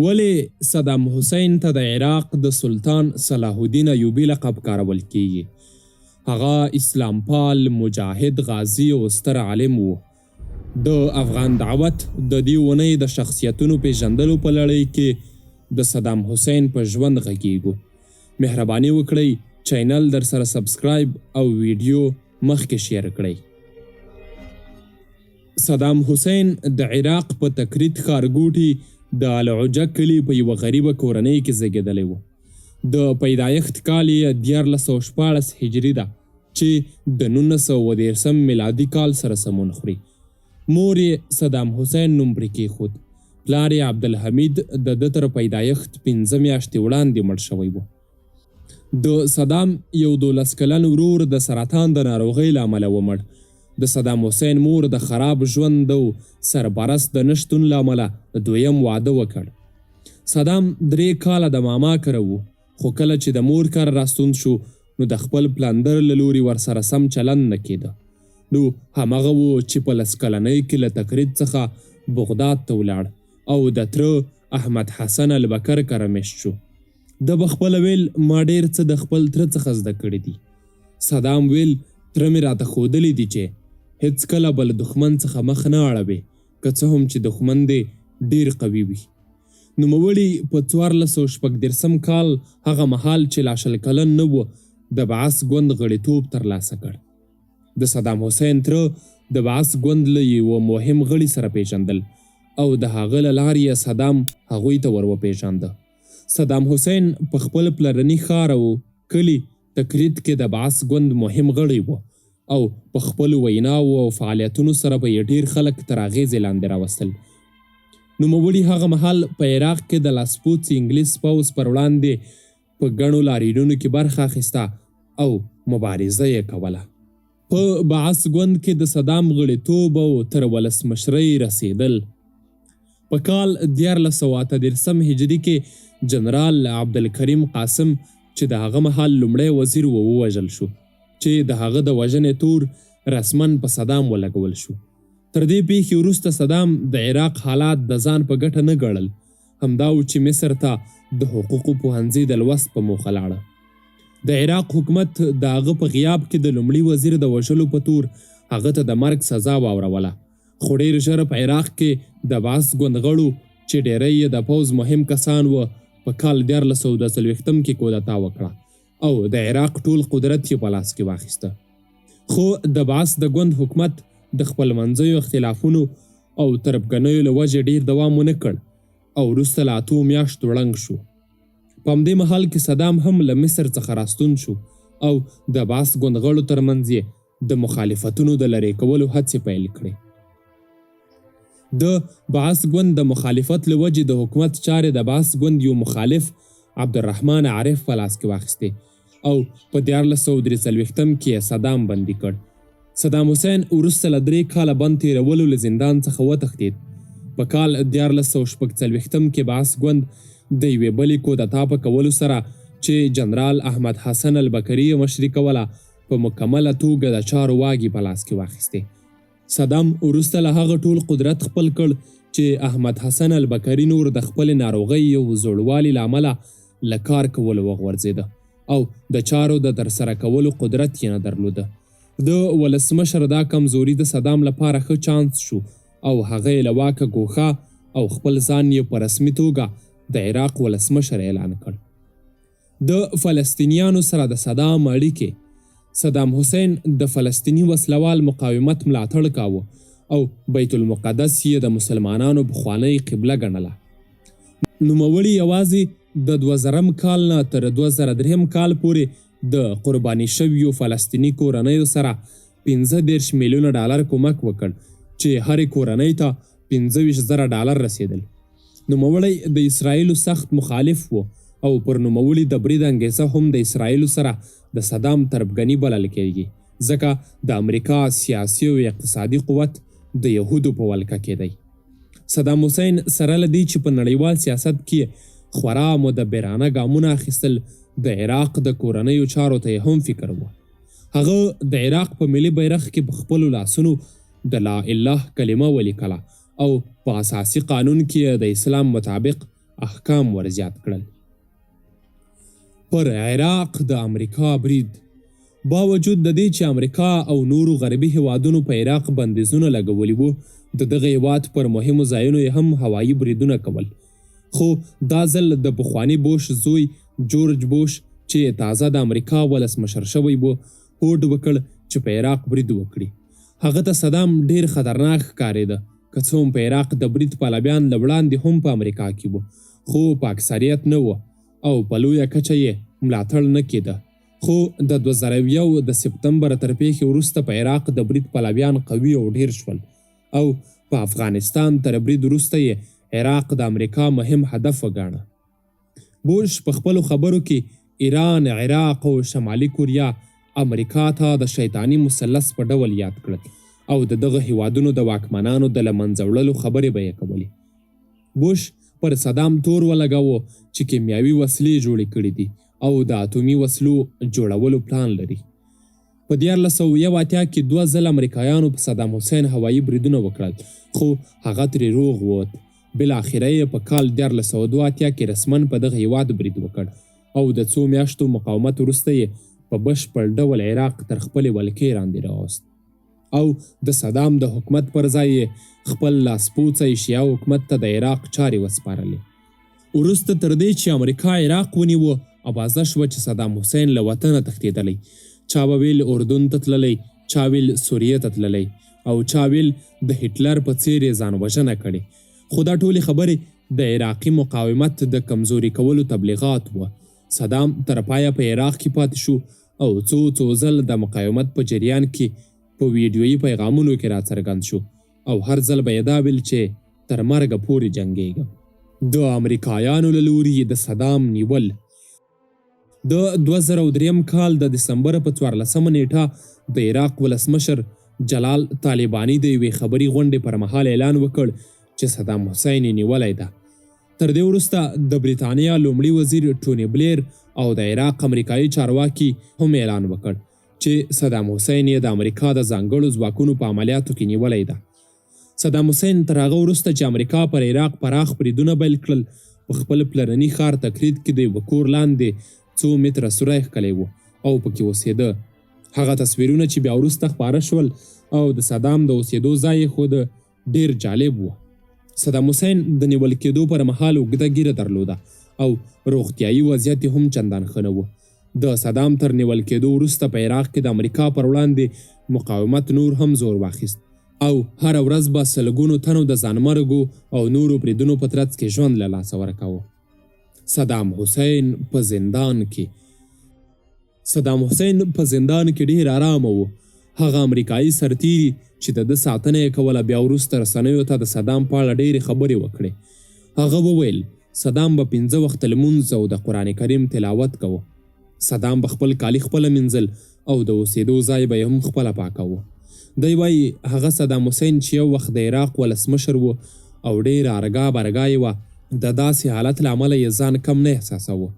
ولې صدام حسین ته د عراق د سلطان صلاح الدین ایوبي لقب کارول کیږي؟ هغه اسلامپال، مجاهد، غازي او ستر عالم و. د افغان دعوت د دې اونۍ د شخصیتونو پېژندلو په لړۍ کې د صدام حسین په ژوند غږیږو. مهرباني وکړئ چینل درسره سبسکرایب او ویډیو مخکې شیر کړئ. صدام حسین د عراق په تکریت ښارګوټي د العجه کلي په یوه غریبه کورنۍ کې زیږیدلی و. د پیدایښت کال یې 1316 هجري ده چې د 1930 میلادي کال سره سمون خوري. مور یې صدام حسین نوم پرې کېښود. پلار یې عبدالحمید د ده تر پیدایښت 5 میاشتې وړاندې مړ شوی و. د صدام یو 12 کلن ورور د سرطان د ناروغۍ له امله ومړ. د صدام حسین مور د خراب ژوند او سرپرست د نشتون له امله دویم واده وکړ. صدام 3 کاله د ماما کره و، خو کله چې د مور کره راستون شو نو د خپل پلندر له لوري ورسره سم چلند نه کېده. نو همغه و چې په 10 کلنۍ کې له تکریت څخه بغداد ته ولاړ او د تره احمد حسن البکر کره مېشت شو. ده به خپله ویل، ما ډېر څه د خپل تره څخه زده کړي دي. صدام ویل، تره مې راته ښودلي دي چې هېڅکله به له دښمن څخه مخ نه اړوې، که څه هم چې دښمن دې ډېر قوي وي. نوموړي په 1436 کال، هغه مهال چې لا 20 کلن نه و، د بعث ګوند غړیتوب ترلاسه کړ. د صدام حسین تره د بعث ګوند له یوه مهم غړي سره پېژندل او د هغه له لارې یې صدام هغوی ته ور وپېژانده. صدام حسین په خپل پلرني ښار او کلي تکریت کې د بعث ګوند مهم غړی و او په خپلو ویناوو او فعالیتونو سره به یې ډېر خلک تر اغېزې لاندې راوستل. نوموړي هغه مهال په عراق کې د لاسپوڅي انګلیس پوځ پر وړاندې په ګڼو لاریونونو کې برخه اخیسته او مبارزه یې کوله. په بعث ګوند کې د صدام غړیتوب او تر ولسمشرۍ رسېدل. په کال 1338 هجري کې جنرال عبدالکریم قاسم چې د هغه مهال لومړی وزیر و، ووژل شو، چې د هغه د وژنې تور رسما په صدام ولګول شو. تر دې پېښې وروسته صدام د عراق حالات د ځان په ګټه نه ګڼل. همدا و چې مصر ته د حقوقو پوهنځي د لوست په موخه لاړه. د عراق حکومت د هغه په غیاب کې د لومړي وزیر د وژلو په تور هغه ته د مرګ سزا واوروله، خو ډېر ژر په عراق کې د بعث ګوند غړو، چې ډېری یې د پوځ مهم کسان و، په کال 1342 کې کودتا وکړه او د عراق ټول قدرت یې په لاس کې واخیسته. خو د بعث د ګوند حکومت د خپلمنځیو اختلافونو او تربګنیو له وجې ډېر دوام ونه کړ او وروسته له 8 میاشتو ړنګ شو. په همدې مهال کې صدام هم له مصر څخه راستون شو او د بعث ګوند غړو ترمنځ یې د مخالفتونو د لرې کولو هڅې پیل کړې. د بعث ګوند د مخالفت له وجې د حکومت چارې د بعث ګوند یو مخالف عبدالرحمن عارف په لاس کې واخیستې او په 1343 کې یې صدام بندي کړ. صدام حسین وروسته له 3 کاله بند تېرولو له زندان څخه وتښتېد. په کال 1346 کې بعث ګوند د یوې بلې کودتا په کولو سره چې جنرال احمد حسن البکري یې مشري کوله، په مکمله توګه د چارو واګې په لاس کې واخیستې. صدام وروسته له هغه ټول قدرت خپل کړ چې احمد حسن البکري نور د خپلې ناروغۍ او زوړوالي له امله له کار کولو وغورځېده او د چارو د ترسره کولو قدرت یې نه درلوده. د ولسمشر دا کمزوري د صدام لپاره ښه چانس شو او هغه یې له واکه ګوښه او خپل ځان یې په رسمي توګه د عراق ولسمشر اعلان کړ. د فلسطینیانو سره د صدام اړیکې. صدام حسین د فلسطیني وسلوال مقاومت ملاتړ کاوه او بیت المقدس یې د مسلمانانو پخوانۍ قبله ګڼله. نوموړي یوازې د 2000 کال نه تر 2003 کال پورې د قرباني شویو فلسطیني کورنیو سره 35 میلیونه ډالر کومک وکړ، چې هرې کورنۍ ته 25,000 ډالر رسېدل. نوموړی د اسراییلو سخت مخالف و او پر نوموړي د برید انګېزه هم د اسراییلو سره د صدام تربګني بلل کېږي، ځکه د امریکا سیاسي او اقتصادي قوت د یهودو په ولکه کې دی. صدام حسین سره له دې چې په نړیوال سیاست کې خورا مدبرانه ګامونه اخیستل، د عراق د کورنیو چارو ته یې هم فکر و. هغه د عراق په ملي بیرغ کې په خپلو لاسونو د لا اله کلمه ولیکله او په اساسي قانون کې یې د اسلام مطابق احکام ور زیات کړل. پر عراق د امریکا برید. باوجود د دې چې امریکا او نورو غربي هیوادونو په عراق بندیزونه لګولي وو، د دغه هیواد پر مهمو ځایونو یې هم هوایي بریدونه کول. خو دا ځل د پخواني بوش زوی جورج بوش چې تازه د امریکا ولسمشر شوی و، هوډ وکړ چې په عراق برید وکړي. هغه ته صدام ډیر خطرناک ښکارېده. که څه هم په عراق د برید پلویان له وړاندې هم په امریکا کې وو، خو په اکثریت نه وو او په لویه کچه یې ملاتړ نه کېده. خو د 2001 د سپتمبر تر پېښې وروسته په عراق د برید پلویان قوي او ډېر شول او په افغانستان تر برید وروسته یې عراق د امریکا مهم هدف وګاڼه. بوش په خپلو خبرو کې ایران، عراق او شمالي کوریا امریکا ته د شیطاني مثلث په ډول یاد کړل او د دغه هیوادونو د واکمنانو د له منځه وړلو خبرې به یې کولې. بوش پر صدام تور ولګاوه چې کیمیاوي وسلې جوړې کړې دي او د اتومي وسلو جوړولو پلان لري. په 1381 کې دوه ځله امریکایانو په صدام حسین هوایي بریدونه وکړل، خو هغه ترې روغ ووت. بالاخره یې په کال 1382 کې رسماً په دغه هیواد برید وکړ او د څو میاشتو مقاومت وروسته یې په بشپړ ډول عراق تر خپلې ولکې راندې راوست او د صدام د حکومت پر ځای یې خپل لاسپوڅی شیعه حکومت ته د عراق چارې وسپارلې. وروسته تر دې چې امریکا عراق ونیو، اوازه شوه چې صدام حسین له وطنه تښتېدلی. چا به ویل اردن ته تللی، چا ویل سوریې ته تللی او چا ویل د هټلر په څېر یې ځان وژنه کړې. خو دا ټولې خبرې د عراقي مقاومت د کمزوري کولو تبلیغات وو. صدام تر پایه په عراق کې پاتې شو او څو څو ځل د مقاومت په جریان کې په ویډیويي پیغامونو کې راڅرګند شو او هر ځل به یې دا ویل چې تر مرګه پورې جنګېږم. د امریکایانو له لوري د صدام نیول. د 2003 کال د دسمبر په 14 نېټه د عراق ولسمشر جلال طالباني د یوې خبري غونډې پر مهال اعلان وکړ چې صدام حسین یې نیولی ده. تر دې وروسته د بریتانیا لومړي وزیر ټوني بلیر او د عراق امریکایي چارواکي هم اعلان وکړ چې صدام حسین یې د امریکا د ځانګړو ځواکونو په عملیاتو کې نیولی ده. صدام حسین تر هغه وروسته چې امریکا پر عراق پراخ بریدونه پیل کړل، په خپل پلرني ښار تکریت کې د یوه کور لاندې څو متره سوری ښکلی و او پکې اوسېده. هغه تصویرونه چې بیا وروسته خپاره شول او د صدام د اوسېدو ځای یې ښوده، ډېر جالب و. صدام حسین د نیول کېدو پر مهال اوږده ږیره درلوده او روغتیايي وضعیت یې هم چندان ښه نه و. د صدام تر نیول کېدو وروسته په عراق کې د امریکا پر وړاندې مقاومت نور هم زور واخیست او هره ورځ به سلګونو تنو د ځانمرګو او نورو بریدونو په ترڅ کې ژوند له لاسه ورکاوه. صدام حسین په زندان کې. صدام حسین په زندان کې ډېر ارامه و. هغه امریکایي سرتیري چې د ده ساتنه یې کوله بیا وروسته رسنیو ته د صدام په اړه ډېرې خبرې وکړې. هغه وویل، صدام به پنځه وخته لمونځ او د قرآن کریم تلاوت کوه. صدام به خپل کالي خپله مینځل او د اوسېدو ځای به یې هم خپله پاکاوه. دی وایي، هغه صدام حسین چې یو وخت د عراق ولسمشر و او ډېره ارګا برګا یې وه، د داسې حالت له امله یې ځان کم نه احساساوه.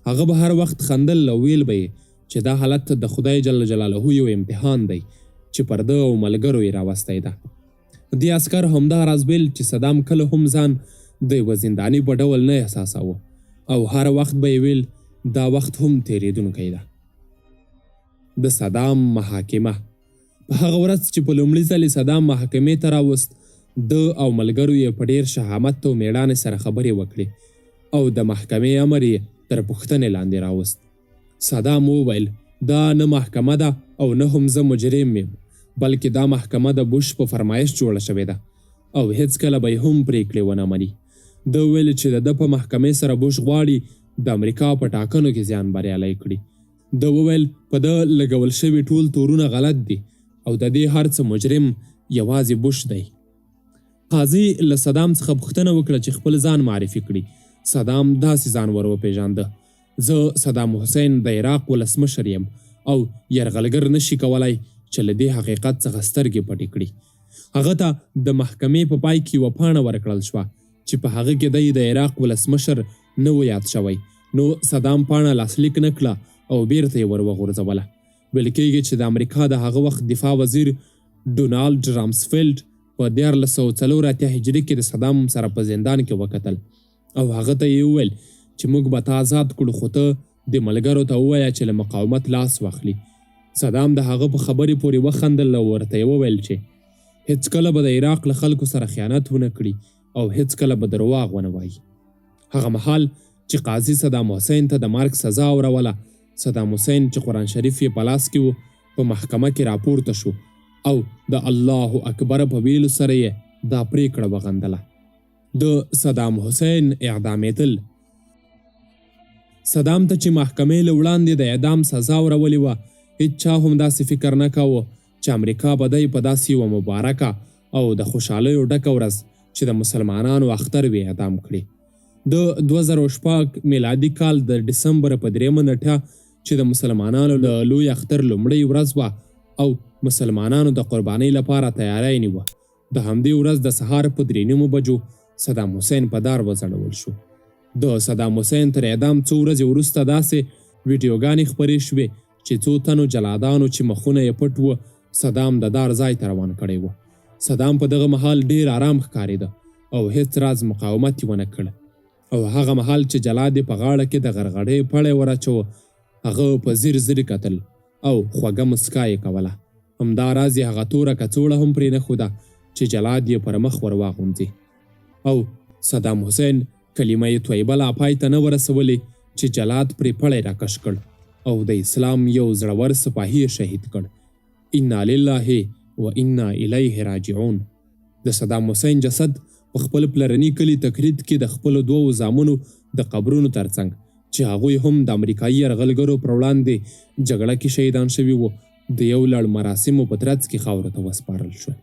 هغه به هر وخت خندل او ویل به یې چې دا حالت د خدای جل جلاله یو امتحان دی چې پر ده او ملګرو یې راوستی ده. دې عسکر همدا راز ویل چې صدام کله هم ځان د یوه زنداني په ډول نه احساساوه او هر وخت به یې ویل دا وخت هم تېرېدونکی ده. د صدام محاکمه. په هغه ورځ چې په لومړي ځل یې صدام محاکمې ته راوست، ده او ملګرو یې په ډېر شهامت او مېړانې سره خبرې وکړې او د محکمې امر یې تر پوښتنې لاندې راوست. صدام وویل، دا نه محکمه ده او نه هم زه مجرم یم، بلکې دا محکمه د بوش په فرمایش جوړه شوې ده او هېڅکله به یې هم پرېکړې ونه مني. ده وویل چې د ده په محکمې سره بوش غواړي د امریکا په ټاکنو کې ځان بریالی کړي. ده وویل، په ده لګول شوي ټول تورونه غلط دي او د دې هر څه مجرم یوازې بوش دی. قاضي له صدام څخه پوښتنه وکړه چې خپل ځان معرفي کړي. صدام داسې ځان ور وپېژانده، زه صدام حسین د عراق ولسمشر یم او یرغلګر نه شي کولای چې له دې حقیقت څخه سترګې پټې کړي. هغه ته د محکمې په پای کې یوه پاڼه ورکړل شوه چې په هغه کې دی د عراق ولسمشر نه و یاد شوی، نو صدام پاڼه لاسلیک نه کړه او بیرته یې ور وغورځوله. ویل کېږي چې د امریکا د هغه وخت دفاع وزیر ډونالډ رامسفیلډ په 1384 هجري کې د صدام سره په زندان کې وکتل او هغه ته یې وویل چې موږ به تا ازاد کړو خو ته دې ملګرو ته ووایه چې له مقاومت لاس واخلي. صدام د هغه په خبرې پورې وخندل او ورته یې وویل چې هېڅکله به د عراق له خلکو سره خیانت ونه کړي او هېڅکله به درواغ ونه وايي. هغه مهال چې قاضي صدام حسین ته د مرګ سزا اوروله، صدام حسین چې قرآن شریف یې په لاس کې و، په محکمه کې راپورته شو او د الله اکبر په ویلو سره یې دا پرېکړه وغندله. د صدام حسین اعدامېدل. صدام ته چې محکمې له وړاندې د اعدام سزا اورولې وه، هیچا هم داسې فکر نه کاوه چې امریکا به دی په داسې یوه مبارکه او د خوشحالیو ډکه ورځ چې د مسلمانانو اختر وي اعدام کړي. د 2006 میلادي کال د ډسمبر په درېیمه نېټه چې د مسلمانانو د لوی اختر لومړۍ ورځ وه او مسلمانانو د قربانۍ لپاره تیاری نیوه، د همدې ورځ د سهار په درې نیمو بجو صدام حسین په دار وځړول شو. د صدام حسین تر اعدام څو ورځې وروسته داسې ویډیوګانې خپرې شوې چې څو تنو جلادانو چې مخونه یې پټ وو صدام د دار ځای ته روان کړی و. صدام په دغه مهال ډېر ارام ښکارېده او هېڅ راز مقاومت یې ونه کړ او هغه مهال چې جلاد یې په غاړه کې د غرغړې پړی ور اچوه هغه په ځیر ځیر کتل او خوږه مسکا یې کوله. همدا راز یې هغه توره کڅوړه هم پرېنښوده چې جلاد یې پر مخ ور واغوندي. او صدام حسین کلمه طیبه لا پای ته نه وه رسولې چې جلاد پرې پړی راکش کړ او د اسلام یو زړور سپاهي یې شهید کړ. انا لله و انا الیه راجعون. د صدام حسین جسد په خپل پلرني کلي تکریت کې د خپلو دوو زامنو د قبرونو ترڅنګ چې هغوی هم د امریکايي یرغلګرو پر وړاندې جګړه کې شهیدان شوي وو، د یو لړ مراسمو په ترڅ کې خاورو ته وسپارل شول.